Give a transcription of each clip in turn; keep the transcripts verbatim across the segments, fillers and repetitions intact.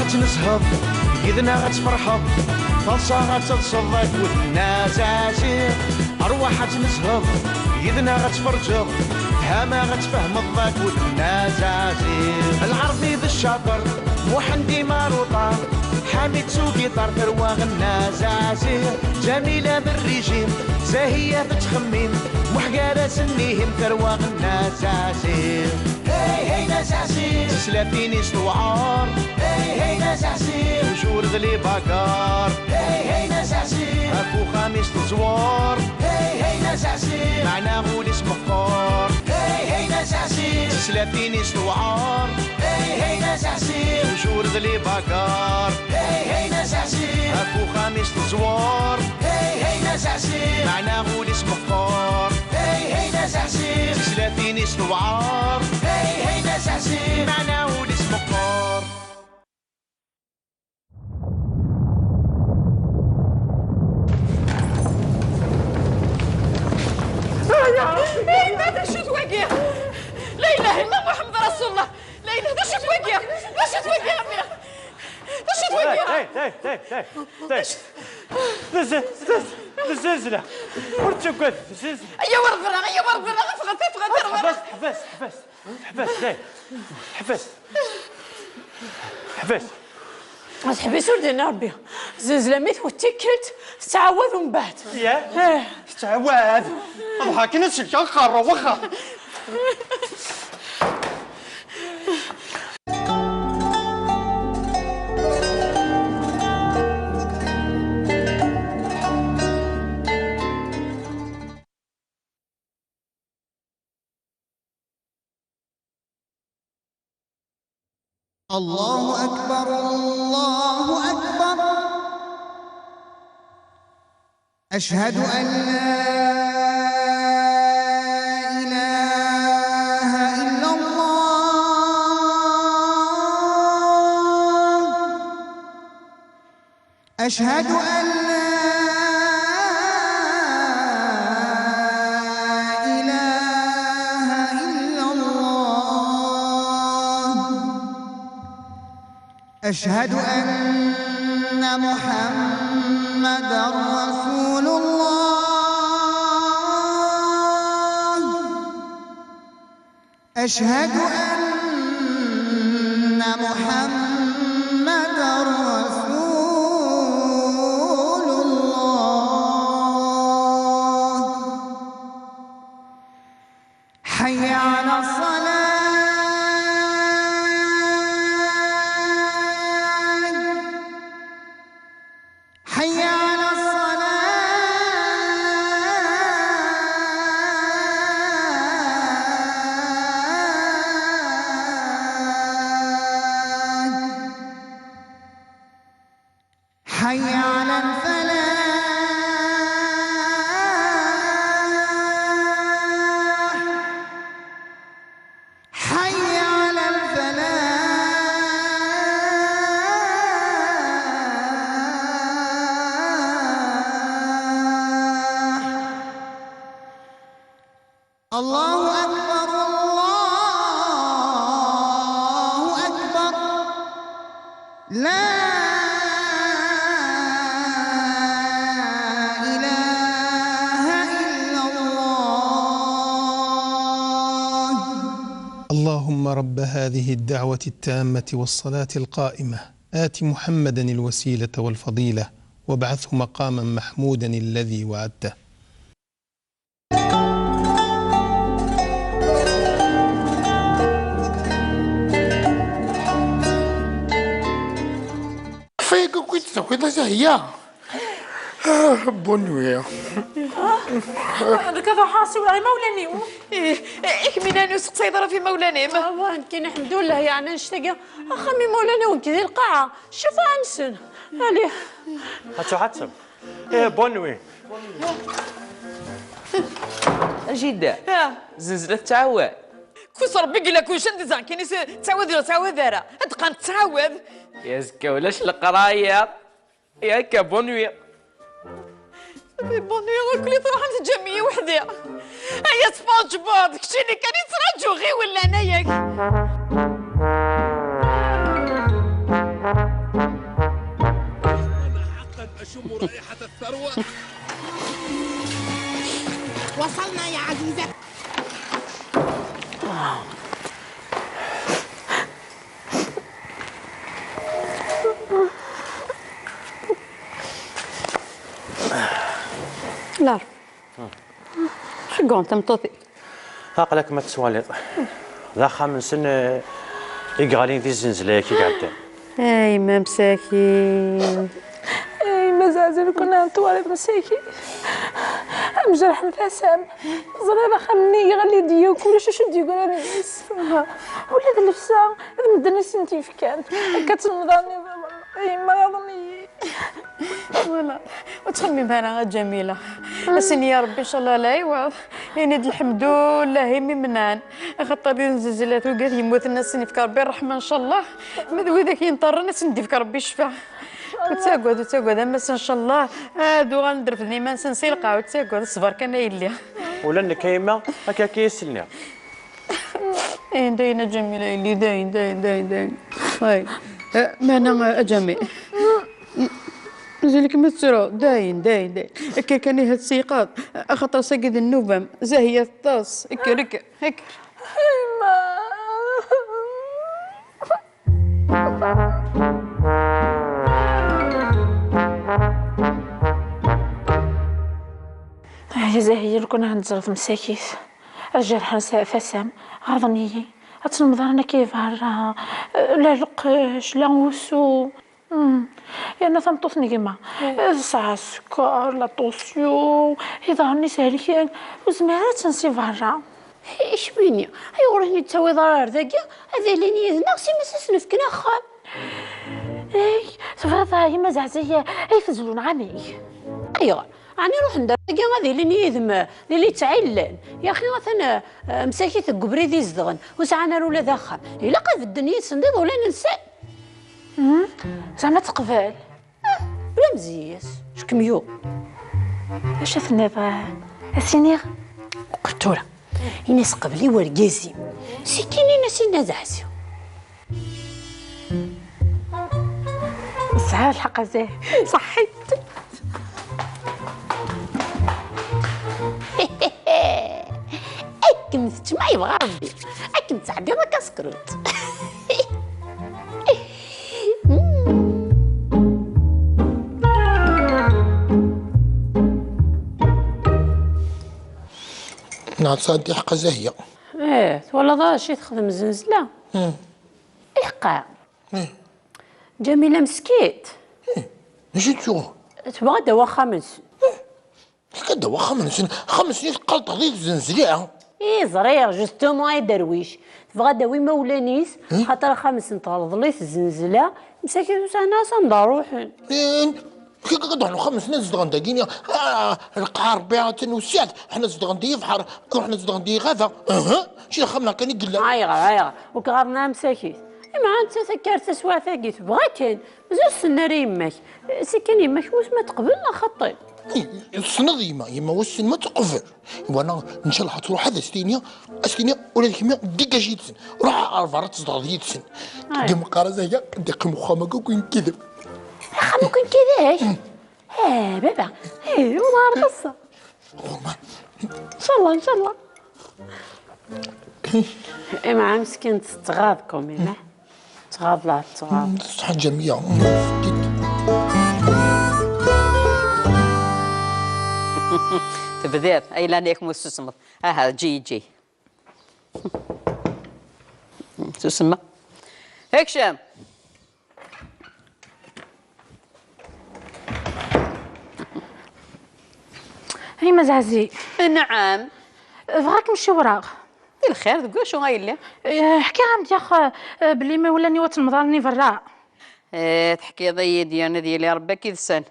Ad nezheḍ, yid-neɣ ad tferḥeḍ, taḍsa ad teḍseḍ akked Nna Zazi. Arwaḥ ad nezheḍ, yid-neɣ ad tferǧeḍ, fhama ad tfehmeḍ akked Nna Zazi. Lɛerbi d ccaṭer, Muḥend Imaruṭa, Ḥamid s ugiṭar, tarwa Nna Zazi. Ǧamila d rrijim, Zahiya tettxemmim, Muḥ gar-asen ihim, tarwa Nna Zazi. Hey, hey, Nna Zazi. Tislatin-is tewɛer. Hey, hey, Nna Zazi. Tujur d libagar. Hey, hey, Nna Zazi. Ɣef uxxam-is teẓwer. Hey, hey, Nna Zazi. Meɛna ul-is meqqer. Hey, hey, Nna Zazi. Tislatin-is tewɛer. Hey, hey, Nna Zazi. Tujur d libagar. Hey, hey, Nna Zazi. Ɣef uxxam-is teẓwer. Hey, hey, Nna Zazi. Meɛna ul-is meqqer. Hey, hey, Nna Zazi. Tislatin-is tewɛer. Hey, hey, Nna Zazi. Meɛna ul-is meqqer. Layla, d acu-t wagi? La ilaha illa Muḥemmed Rasulullah. Layla, d acu-t wagi? D acu-t wagi, a mmi? D acu-t wagi? Hey, hey, hey, hey, hey. Dezz, dezz, dezz, zla. Ur ttagad, zla. Ayya, wer ḍra, ayya, wer ḍra, ffɣet, ffɣet, ffɣet. Ḥbes, ḥbes, ḥbes. Ḥbes, hey. Ḥbes. Ḥbes. Ad teḥbes ur d-yenni Rebbi. Zznezla mi twet tikkelt, tettɛawad umbeɛd. Ya? Eh. Tettɛawad. Ruḥ akken ad selkeɣ qqar, ruḥ wexxer. الله أكبر، الله أكبر. أشهد أن لا إله إلا الله. أشهد أن لا إله إلا الله. أشهد أن محمدا رسول الله. أشهد أن محمدا رسول الله. حي على الصلاة. حي على الصلاة. حي على الفلاح. حي على الفلاح. الله أكبر، الله أكبر. لا إله إلا الله. اللهم رب هذه الدعوة التامة والصلاة القائمة، آت محمدا الوسيلة والفضيلة، وابعثه مقاما محمودا الذي وعدته. Fayek akk i d-takiḍ a Zahya. Ah, bonne nuit. Nekk ad ruḥeɣ siwleɣ imawlan-iw. Ih, i kemmini ur seqsayeḍ ara ɣef imawlan-im? Ah, wa, nekkini, ḥemdullah, yeɛni annect-agi, axxam imawlan-iw nekk di lqaɛa, ccfaɛ-nsen. Allez. Ad tṛuḥeḍ. Eh, bonne nuit. A jida, ah, zzenzla tettɛawad. Kus Rebbi yella kulci, anda ẓran kan is-, tettɛawad ur tettɛawad ara. Ad qqaren tettɛawad. Azekka ulac leqraya. Yakka, bonne nuit. Bonne nuit, ur kulli truḥem teǧǧam-iyi weḥd-i. Ay a Spongebop, keččini kan i ttraǧuɣ, ɣiwel leɛnaya-k. مرائحة الثروة. وصلنا يا عزيزة. Lar. Ceggeɣ tameṭṭut-ik. Aql-ak ma tettwaliḍ. D axxam-nsen eh, i yeɣlin di zzenzla-yak i iɛeddan. Ay ma msakin. Ay ma zeɛzen kun ɛan twaliḍ msakin. Am jerḥen tasa-m. Teẓriḍ axxam-nni yeɣli-d yakk ulac acu d-yegran yes. Ula d llebsa d medden i sen-t-yefkan. Akka ttemḍan iḍ. Ay ma yaḍen-iyi. Voilà. Ur ttxemmim ara a Ǧamila. Asin ya Rebbi ncallah la iwaḍ. Ini-d lḥemdullah imi mnan. Axaṭer di tzezla tugi ad yemmuten asin yefk Rebbi ṛṛeḥma ncallah. Ma d widak yenṭerren asin d-yefk Rebbi ccfa. Ur ttagad ur ttagad a Mass ncallah. Ad uɣalen d-refden iman-nsen si lqaɛ ur ttagad ṣber kan a yelli. Ula nekk a yemma akka akka i s-nniɣ. Dayen dayen a Ǧamila a yelli dayen dayen dayen dayen. Ay. Meɛna a Ǧami. Mazal-ik ma tettruḍ dayen dayen dayen. Akka kan ihi ad tseyqeḍ. Axaṭer sagi d nnuba-m. Zahya teṭṭes. Kker kker kker. Ay Zahya lukan ad teẓreḍ msakit. Ad jerḥen tasa-m. Ɣaḍen-iyi. Ad tlemḍaren akka i berra. La lqec, la usu. Yerna tameṭṭut n gma tesɛa sskeṛ, la tension, iḍarren-is helken, ur tezmir ara ad tensi berra. Icwini, ayɣer ur ten-id-tawiḍ ara ar dagi ad ilin yid-neɣ s imi s-nefken axxam? Ay, tebɣiḍ a yemma Zeɛziya ay tezlun ɛamek? Ayɣer? Ɛni ruḥen-d ar dagi ad ilin yid-m d ili ttɛillan? Yaxi atan msakit deg ubrid i zedɣen, ur sɛan ara ula d axxam. Ilaq ad bedden yid-sen d iḍulan-nsen. Zeɛma teqbel? Ah, ula mezyas, ckem yuɣ. Acu tenniḍ? Ad s-iniɣ? Qqel tura. Ini-as qbel i wergaz-im. Sikkin ini-as inna d aɛziw. Tesɛiḍ lḥeqq a Zahya. Ṣaḥit. Akken tečč ma yebɣa Rebbi, akken teɛbiḍ akka sekrut. Neɣ tesɛa-d lḥeqq a Zahya. Ih, twalaḍ acu i texdem zenzla? Iḥqa. Ǧamila meskint. Acu i d-tuɣ? Tebɣa ad d-tawi axxam-nsen. Akka d-tawi axxam-nsen, axxam-nsen i teqqaleḍ teɣli tzenzla. I ẓriɣ, justement ay derwic. Tebɣa ad d-tawi imawlan-is, xaṭer axxam-nsen tɣelḍel-it tzenzla, msakit ur sɛin ara s anda ruḥen. Akka ad ruḥen axxam-nsen ad zedɣen dagi, ah, lqaɛ Rebbi atan wessiɛet, ḥna zedɣen di yebḥer, ruḥen zedɣen di ɣaba, aha, mačči d axxam-nneɣ kan i yellan. Ayɣer, ayɣer, ur k-ɣaḍen ara msakit? Imɛa netta takkart taswiɛt-agi tebɣa kan, mazal ur s-tenna ara yemma-k. Si kan yemma-k mus ma teqbel neɣ xaṭi? Tessneḍ yemma, yemma wissen ma teqbel. Wala, ncallah ad truḥ ad as-tini, ad as-tini ula d kemmi dégage yid-sen. Ruḥ ar berra ad tzedɣeḍ yid-sen. Deg meqqar-as aya, ad d-iqqim uxxam akk n kideb. Axxam akk n kideb? Eh, baba, eh, ur nɛerḍ ass-a. Ncallah, ncallah. Imɛa meskint tettɣaḍ quand même, eh? Tettɣaḍ la tettɣaḍ. Ṣṣeḥ Ǧamiya. Tebdiḍ, ay lɛali-yak ma ur tessusmeḍ. Aha, eǧǧ-iyi, eǧǧ-iyi. Susem. Ekcem. Ay ma Zeɛzi. Nɛam. Bɣiɣ ad kem-ciwreɣ. Di lxir, deg wacu a yelli? Eh, ḥkiɣ-am-d yax, eh, belli imawlan-iw ad temḍarni berra. Eh, teḥkiḍ-iyi-d yerna ad yili Rebbi ak-idsen.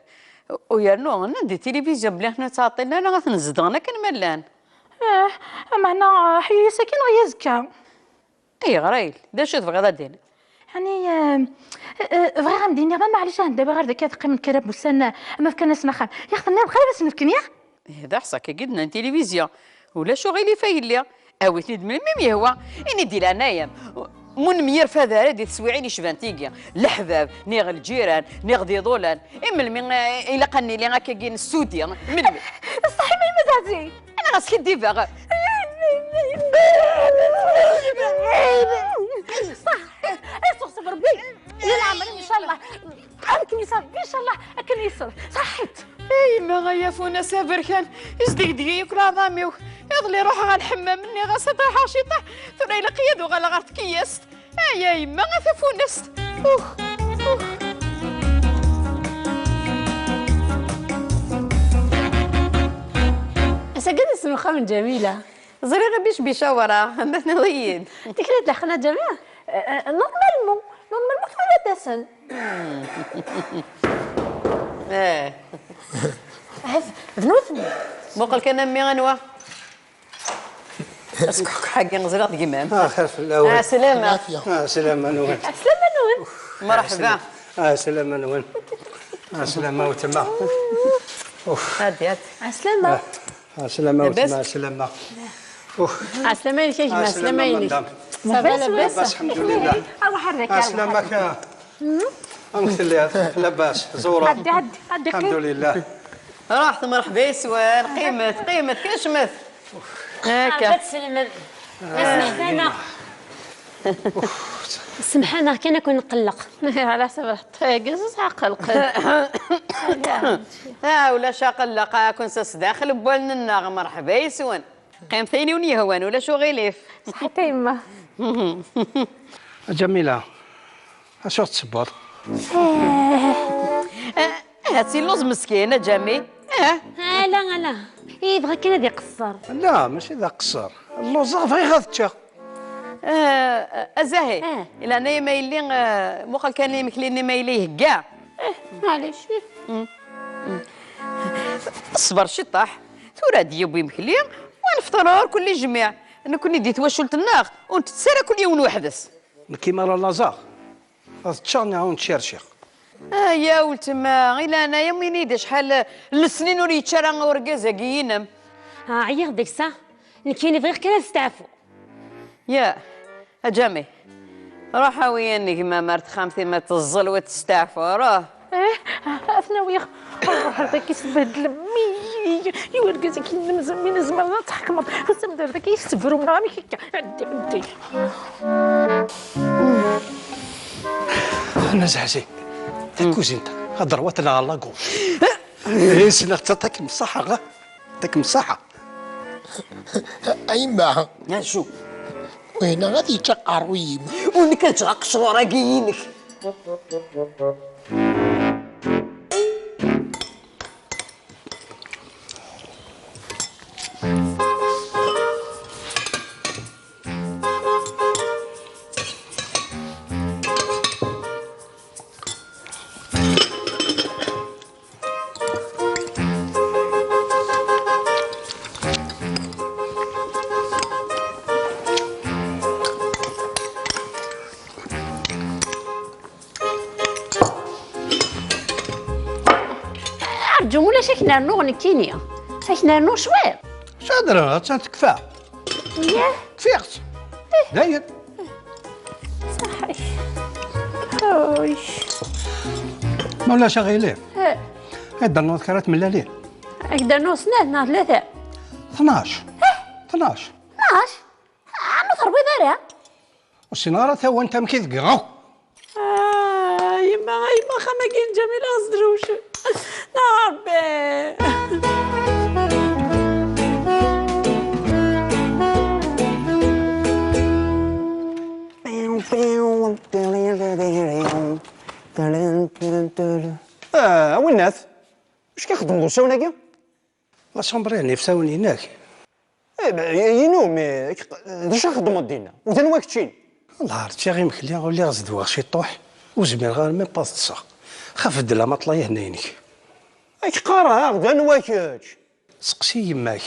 U yernu nnan di tilivizyu belli ḥna ur ttɛeṭṭilen ara ad ten-zedɣen akken ma llan. Eh, meɛna, eh, ḥyu-yas akin neɣ yazekka? Ayɣer a yelli? D acu tebɣiḍ ad d-tiniḍ? Ɛni, eh, eh, bɣiɣ ad m-d-iniɣ ma maɛlic ad ndawi ɣer daki ad qqimen kra n wussan, eh, ma fkan-asen axxam. Yaɣ tenniḍ xir ad asen-fken, yaɣ? Eh, d aḥṣak-agi d-nnan tilivizya. Ulac uɣilif a yelli. Awi-ten-id melmi m-yehwa. Ini-d di leɛnaya-m. Mu nemyirfad ara di teswiɛin icban tigi, leḥbab, niɣ lǧiran, niɣ d iḍulan. I melmi, eh, ilaq ad nili akkagi nessudi? Melmi? Ṣṣeḥ, ma yemma Zaɛzi. Ana ɣas kiddibeɣ. Ṣṣeḥ. Ay, ṣṣeḥ, ṣṣeḥ, Rebbi. Yal ɛemr, incallah. Akken iṣaḍ, incallah, akken iṣaḍ. Ṣaḥit. Ay, yemma, ay afunas aberkan, isdegdeg-iyi akk leɛḍam-iw. Iḍelli ruḥeɣ ɣer lḥemmam, nniɣ-as ad ruḥeɣ ciṭuḥ, tura ilaq-iyi ad uɣaleɣ ɣer tkeyyast. Ay, a yemma, a tafunast. Ux, ux. Ass-agi ad nessemxam n Ǧamila. Ẓriɣ a bic bicawra, ma tenniḍ-iyi-d. Tikli d lexna Ǧamila. Eh, eh, normalement, normalement tura ad d-asen. Eh. Ahat d nutni. Muqel kan a mmi anwa. Askuḥkuḥ-agi ẓriɣ d gma-m. Ah, xir fell-awen. Ɛeslama. Ɛeslama-nwen. Ɛeslama-nwen. Merḥba. Ɛeslama-nwen. Ɛeslama weltma. Uf. Hadi, hadi. Ɛeslama. Ah, ɛeslama weltma, ɛeslama. Uf. Ɛeslama-inek a gma, ɛeslama-inek. Madame. Ça va, labas? Labas, alḥemdulillah. Arwaḥ ar daki, arwaḥ. Ɛeslama-k. Amek telliḍ? Labas, ẓewreḍ? Ɛeddi, ɛeddi, ɛeddi, qqim. Alḥemdulillah. Ruḥet, merḥba yes-wen, qqimet, qqimet, kecmet. Akka. Ad tselmem. Asmeḥ-aneɣ. Semḥ-aneɣ kan, ad ken-nqelleq. Ɛla ḥsab lḥeṭṭa-agi, ẓẓ aqelqen. Ah, ulac aqelleq, ad ken-sas daxel n wallen-nneɣ, merḥba yes-wen. Qqimet ayen i wen-yehwan, ulac uɣilif. Ṣaḥit a yemma. A Ǧamila, acu ɣ-tessewweḍ? Eh, eh, ad tilluẓ meskin, a Ǧami. Eh. Ala, ala. Yebɣa kan ad iqeṣṣer. La, mačči d aqeṣṣer. Lluẓeɣ, bɣiɣ ad ččeɣ. Eh, a Zahi, eh, i leɛnaya ma yelli, eh, muqel kan imekli-nni ma yella ihegga. Eh, maɛlic. Mm. Mm. Ṣber ciṭṭaḥ. Tura ad d-yewwi imekli, wa nefṭer ur kulli jmiɛ. Nekkni di twacult-nneɣ, ur ntettu ara kul yiwen weḥd-s. Nekk mi ara laẓeɣ, ad ččeɣ neɣ ur nečči ar ččiɣ. Aya weltma, i leɛnaya-m ini-d acḥal n lesnin ur yečči ara urgaz-agi-inem. Ah, ɛyiɣ deg-s, ah. Nekkini bɣiɣ kan ad steɛfuɣ. Ya, a Ǧami, ruḥ awi-yan gma-m ar texxamt-im ad teẓẓel u ad testeɛfu, ruḥ. Eh, ad ten-awiɣ. Ruḥ ar daki sbehdlem. I, i, i urgaz-agi-inem mi nezmer ad tḥekmeḍ. Ur semd ar daki yessebrum neɣ amek akka. Ɛeddi, ɛeddi. Ana Zaɛzi, takuzint, adṛwat neɣ laguc? Eh, ssneɣ-tt, takem ṣṣaḥa, takem ṣṣaḥa. A yemma. Acu? Wehna ad yečč aqerruy-im. U nekk ad ččeɣ aqecwar-agi-inek. Rǧum, ulac, ad k-nernuɣ nekkini. Ad k-nernuɣ cwiṭ. Cadreɣ, attan tekfa. Yah. Kfiɣ-tt. Dayen. Ṣaḥḥa-k. Uy. Ma ulac aɣilif, eh, ad d-ternuḍ kra n tmellalin? Ad k-d-rnuɣ snat neɣ tlata? Tnac. Eh? Tnac. Tnac? Ah, ma terwiḍ ara. Ur ssineɣ ara tawant amek i degreɣ. Ah, yemma, a yemma, axxam-agi n Ǧamila ɣas drewcen. Neɣ Rebbi. Ah, a winnat, acu k-ixeddmeḍ usawen-agi? La chambre-nni, ifassen-inek. Eh, ben, inu, mais d acu txeddmeḍ dinna? U d anwa keččini? Wellah, rǧiɣ imekli, ur lliɣ zedweɣ ciṭuḥ, ur zmireɣ ara même pas ad ṭṭseɣ. Xaf beddel amaṭla-inek. Ad k-qqareɣ, d anwa kečč? Seqsi yemma-k,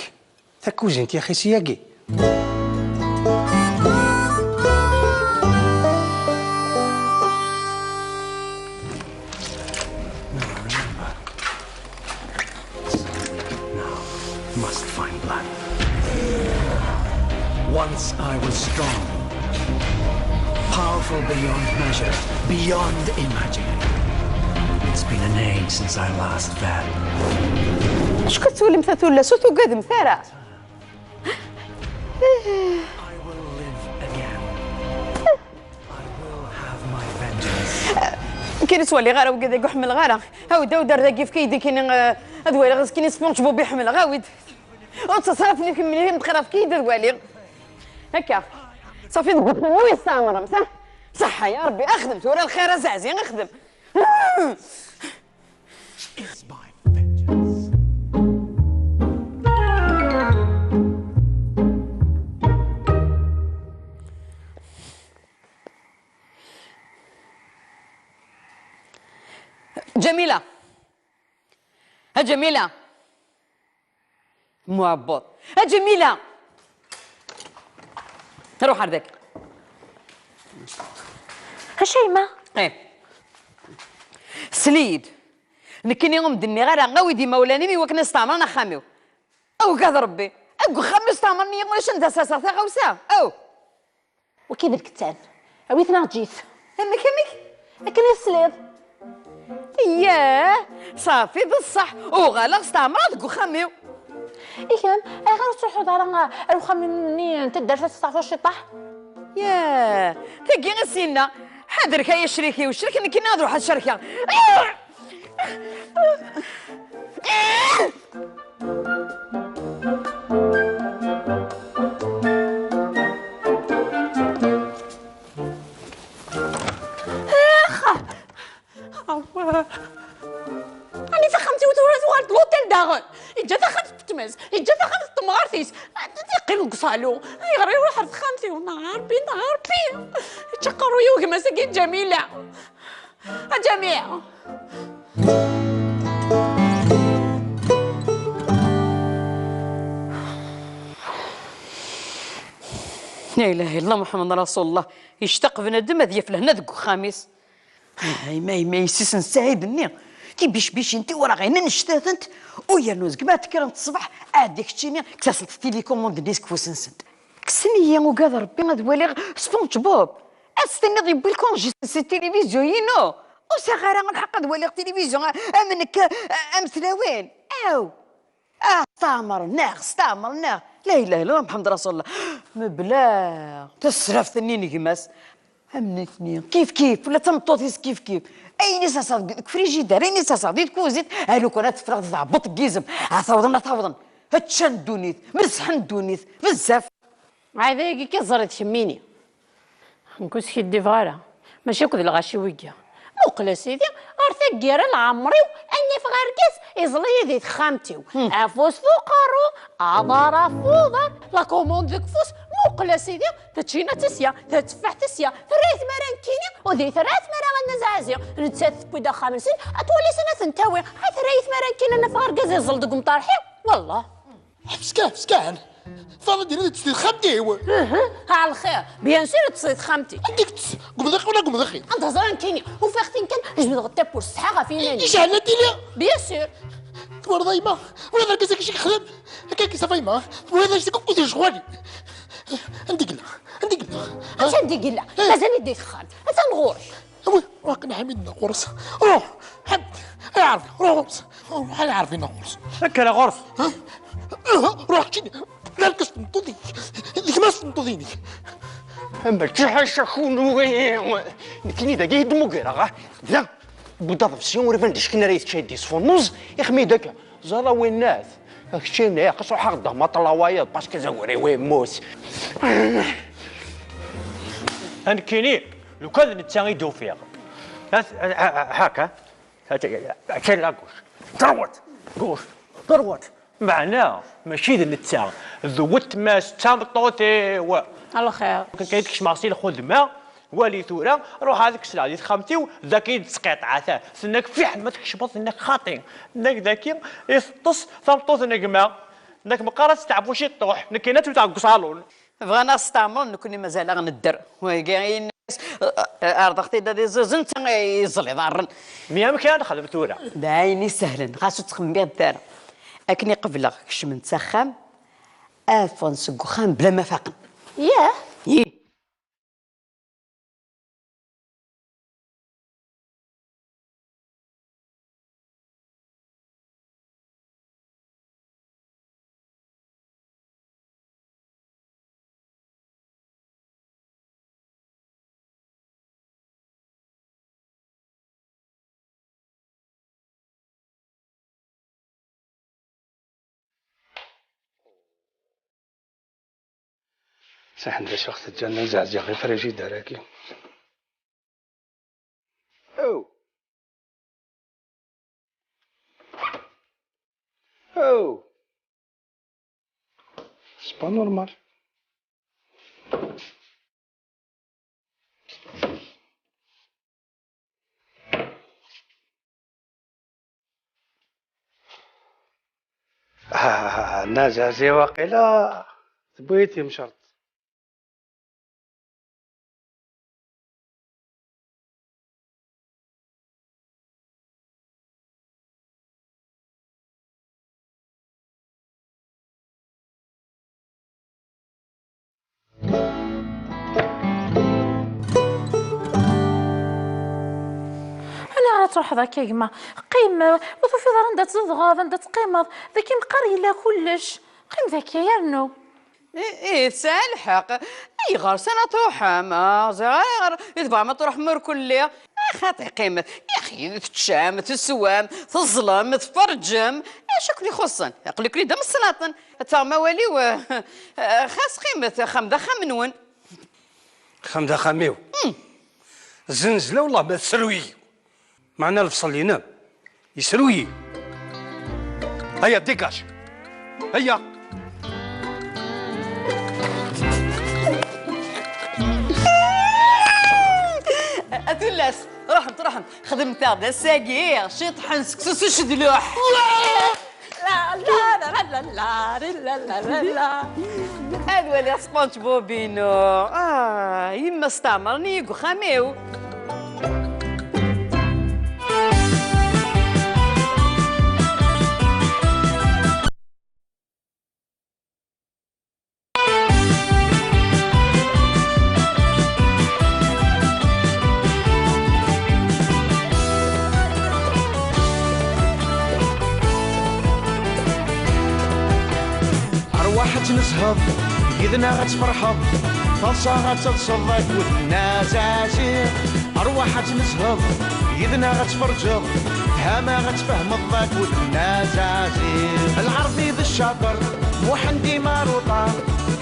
takuzint yaxi s yagi. Now, must find blood. Once I was strong, Beyond measure, beyond imagining. It's been an age since our last battle. Acku twalimt a tullas, ur tugademt ara. I will live again. I will have my vengeance. Kien ttwaliɣ ara wigad ur ḥemmleɣ ara. Awd, awd, ar dagi, efk-iyi-d kini, eh, ad waliɣ, kini SpongeBob i ḥemmleɣ, awd. Ur ttaṣrafni kemmini, mxir, efk-iyi-d ad waliɣ. Akka. Ṣafi, deg uxxam-iw yestamrem, sa? Ṣaḥḥa, ya Rebbi, axdem tura lxir, a Zaɛzi, axdem. It's my vengeance. Jamila! A Jamila! Muɛebbuḍ. A Jamila! Ruḥ ar daki. Acu a yemma? Eh. Sel-iyi-d. Nekkini ur m-d-nniɣ ara, awi-d imawlan-im i wakken ad steɛmren axxam-iw. Awgad Rebbi. Deg uxxam-iw steɛmren-iyi, ulac anda serseɣ taɣawsa. Aw! Waki d lkettan. Awi-t neɣ eǧǧ-it. Amek, amek? Akken i tesliḍ. Yah, ṣafi, d ṣṣeḥ. Uɣaleɣ steɛmreɣ deg uxxam-iw. I kemm, ayɣer ur tettruḥuḍ ara ar uxxam-nni n taddart ad testeɛfuḍ ciṭṭaḥ? Yah, tagi i s-yenna, ḥader-k ay acrik-iw, crek nekkini ad ruḥeɣ ad cerkeɣ. Awah. Ɛni taxxamt-iw tura tuɣal d l'hôtel daɣen? Yeǧǧa taxxamt n weltma-s, yeǧǧa taxxamt n temɣart-is, yeqqim deg uṣalu. Ayɣer iruḥ ar texxamt-iw? Neɣ a Rebbi, neɣ a Rebbi! Yeǧǧa aqerruy-iw gma-s-agi n Ǧamila. A Ǧamila! La ilaha illallah Muḥemmed Rasulullah. Yectaq bnadem ad yaf lehna deg uxxam-is. Ay ma, ay ma yessi-s n Saɛid-nni, tibicbicin tiwraɣin annect-atent, u yernu deg ma tekkrent ṣṣbeḥ, ɛeddi keččini, kkes-asent télécommande-nni seg ufus-nsent. Kksen-iyi, ugad Rebbi, ad waliɣ SpongeBob. Ad s-tiniḍ yewwi lkunji si tilivizyu-inu. Ur sɛiɣ ara lḥeqq ad waliɣ tilivizyu a-, am nekk, a-, am tlawin. Aw! Ah, steɛmer neɣ, steɛmer neɣ. La ilaha illallah Muḥemmed Rasulullah. Mebla tasraft-nni n gma-s. Am nitni, kif kif, ula d tameṭṭut-is kif kif. Ayen i s-aseɣ deg frijider, ayen i s-aseɣ di tkuzit, a lukan ad tefreɣ di tɛebbuḍt n yizem. A tawḍen, a tawḍen. Ččan ddunit, mesḥen ddunit, bezzaf. Ɛad ayagi kan ẓer-it kemmini. Nekk ur skiddibeɣ ara. Mačči akked lɣaci wigi. Muqel a sidi, ɣer taggara n leɛmer-iw, ad n-afeɣ argaz iẓẓel-iyi di texxamt-iw. Afus f uqerru, aḍar af uḍar, la commande deg ufus. Muqel a sidi, taččina tasya, tateffaḥt tasya, terra-yi tmara nekkini, u di terra tmara a Nna Zaɛzi. Nettat tewwi-d axxam-nsen, ad twali sani ad ten-tawi. Ad terra-yi tmara nekkini ad n-afeɣ argaz iẓẓel deg umṭarḥ-iw. Wallah. Ḥbes kan, ḥbes kan. Faḍil diri-tt di texxamt-iw. Aha, ɛla lxir. Bien sûr, ṭṭes di texxamt-iw. Anda i k-ṭṭes? Deg umḍiq wala deg umḍiq-in? Anda ẓran nekkini? Ufiɣ-ten kan, jebdeɣ-d tawwurt, ssetḥaɣ ɣef yiman-iw. Yecɛel a Dili? Bien sûr. Twalaḍ a yemma? Twalaḍ argaz-agi acu i yexdem? Akka i k-iṣafa yemma? Twalaḍ acu i k-, ur d-yecɣal. Anda i yella? Anda i yella? Acu anda i yella? Eh. Mazal-it di texxamt. Atan ɣur-k. Awi, ruḥ kan a Ḥmid neɣ ɣur-s. Ruḥ, Ḥmid, ay ɛerfi, ruḥ ɣur-s. Ruḥ ay ɛerfi neɣ ɣur-s. Akka ara ɣur-s. Ha? Ruḥ keččini. Lal kas tmeṭṭut-ik. D gma-s tmeṭṭut-inek. Ama ǧiḥac akunwi. Nekkini dagi i d-mugreɣ. Da, wwiḍ aḍebsi ur iban d ackin ara yeteččay d-isfunnuẓ, ixmi-d akka. Ẓala winnat. Keččini, xas ruḥ aɣ-d amaṭla wayeḍ, parce que zaguri wimmus. A nekkini, lukan d netta i d-ufiɣ. At-, a-, a-, a-, haka. At-, at-, at-, la gauche. Droite. Gauche. Droite. Meɛna, mačči d netta. D weltma-s, d tameṭṭut-iw. A lxir. Kan kan i d-kecmeɣ si lxedma, wali tura, ruḥ ad kkes di texxamt-iw, daki i d-tesqiṭ, ata. Tenna-k fiḥel ma tkecmeḍ, tenna-k xaṭi. Tenna-k daki i teṭṭes tameṭṭut n gma. Tenna-k meqqar ad testeɛfu ciṭṭuḥ, nekkini ad tewteɣ deg uṣalun. Bɣan ad ɣ-steɛmren, nekkni mazal-aɣ nedder. Wagi, yenna-as, ɛerḍeɣ-t-id ad iẓiẓ, netta iẓẓel iḍarren. Mi amek ara nexdem tura? D ayen isehlen, xas ur ttxemmimet ara. Akken i qebleɣ kecmen s axxam, ad ffɣen seg uxxam bla ma faqen. Yah? Yih. Saḥen d acu ɣ-teǧǧa nna Zeɛziɛ ɣer frijider-agi. Aw! Aw! C'est pas normal. Ah, nna Zeɛziɛ waqila tewwi-yi-d timceṛt. Aniɣer ad truḥeḍ akka, gma? Qqim, ur tufiḍ ara anda tzedɣeḍ, anda teqqimeḍ. Dagi meqqar yella kullec. Qqim dagi, yernu. Ih, ih, tesɛa lḥeqq. Ayɣer, s ana truḥem? Ah, ẓriɣ ayɣer i tebɣam ad truḥem ur kulli. Ah, xaṭi, qqimet. Yaxi, teččam, teswam, teẓẓlem, tferǧem. Acu akken ixuṣṣen? Aql-iken-id am ṣṣnaṭen. Ad taɣem awal-iw, eh, eh, xas qqimet, axxam d axxam-nwen. Axxam d axxam-iw. Hmm. Zznezla, wellah ma tesru-yi. Meɛna lebṣel-inem yesru-yi. Aya, dégage. Aya. A tullas, ruḥemt, ruḥemt, xedmet-aɣ-d ass-agi ciṭḥen seksu s ucedluḥ. La, la, la, la, la, la, la, la, la, la. Ad waliɣ SpongeBob-inu. Ah, yemma steɛmren-iyi deg uxxam-iw. Arwaḥ ad tnezheḍ, yid-neɣ ad tferḥeḍ, taḍsa ad teḍseḍ akked Nna Zaɛziɛ. Arwaḥ ad tnezheḍ, yid-neɣ ad tferǧeḍ, tfehmeḍ ad tfehmeḍ akked Nna Zaɛziɛ. Lɛerbi d Ccaṭer, Muḥend Imaruṭa,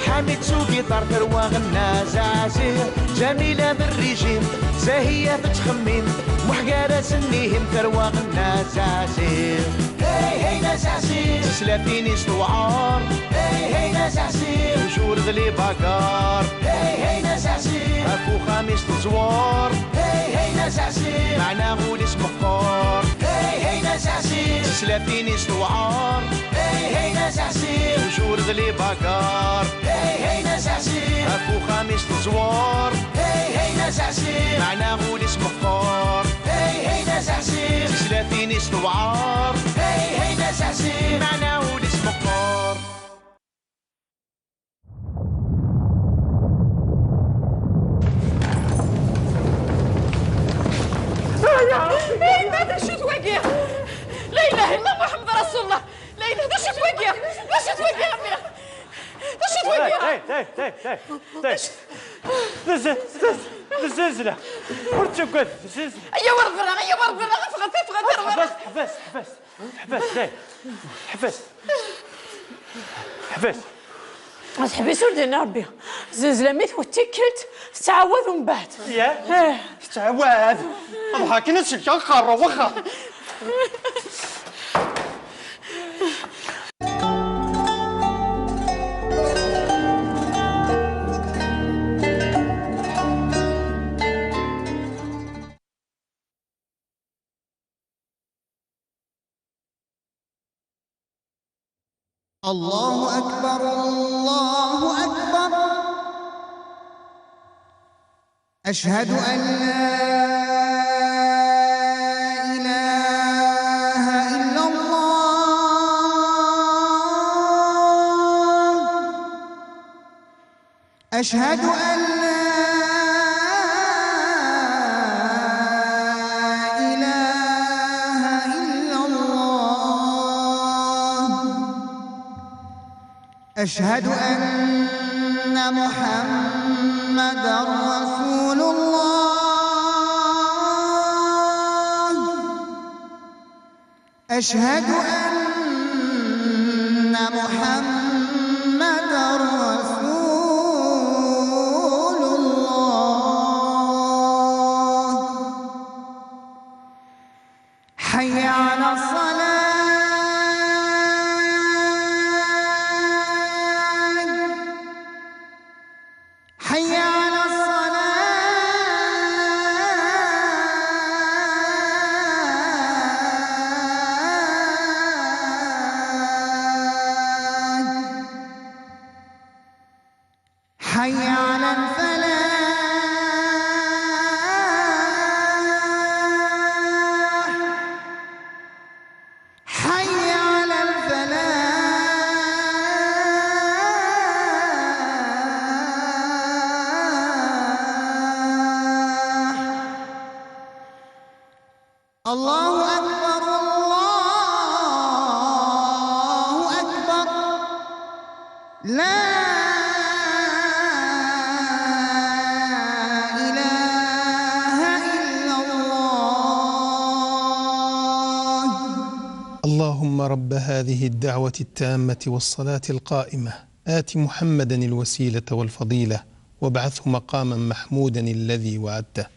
Ḥamid s ugiṭar, tarwa Nna Zaɛziɛ. Ǧamila d rrijim, Zahiya tettxemmim, Muḥ gar-asen ihim, tarwa Nna Zaɛziɛ. Hey, hey, Nna Zaɛziɛ. Tislatin-is tewɛer. Hey, hey, Nna Zaɛziɛ. Toujours d les bagarres. Hey, hey, Nna Zaɛziɛ. Ɣef uxxam-is teẓwer. Hey, hey, Nna Zaɛziɛ. Meɛna ul-is meqqer. Hey, hey, Nna Zaɛziɛ. Tislatin-is tewɛer. Hey, hey, Nna Zaɛziɛ. Toujours d les bagarres. Hey, hey, Nna Zaɛziɛ. Ɣef uxxam-is teẓwer. Hey, hey, Nna Zaɛziɛ. Meɛna ul-is meqqer. Hey, hey, Nna Zaɛziɛ. Tislatin-is tewɛer. Hey, hey, Nna Zaɛziɛ. Meɛna ul-is meqqer. Ay, ay, ay, d acu-t wagi? La ilaha illa Muḥemmed Rasulullah. La ilaha, d acu-t wagi? D acu-t wagi, a mmi? D acu-t wagi? Hey, hey, hey, hey, hey. D zzizla. Ur ttagad, d zzizla. Aya wer berra, aya wer berra, ffɣet, ffɣet, ffɣet. Ḥbes, ḥbes, ḥbes. Ḥbes, hey. Ḥbes. Ḥbes. Ad teḥbes ur d-yenni Rebbi. Zzizla mi twet tikkelt, tettɛawad umbeɛd. Yah? Eh. Tettɛawad. Ruḥ akken ad selkeɣ aqerru, waxa. الله أكبر، الله أكبر. أشهد أن لا إله إلا الله. أشهد أن لا إله إلا الله. أشهد أن محمدا رسول الله. أشهد أن محمدا رسول حي على الصلاة. حي على الصلاة. حي على الفلاح. حي على الفلاح. الله أكبر، الله أكبر. لا إله إلا الله. اللهم رب هذه الدعوة التامة والصلاة القائمة، آت محمدا الوسيلة والفضيلة، وابعثه مقاما محمودا الذي وعدته.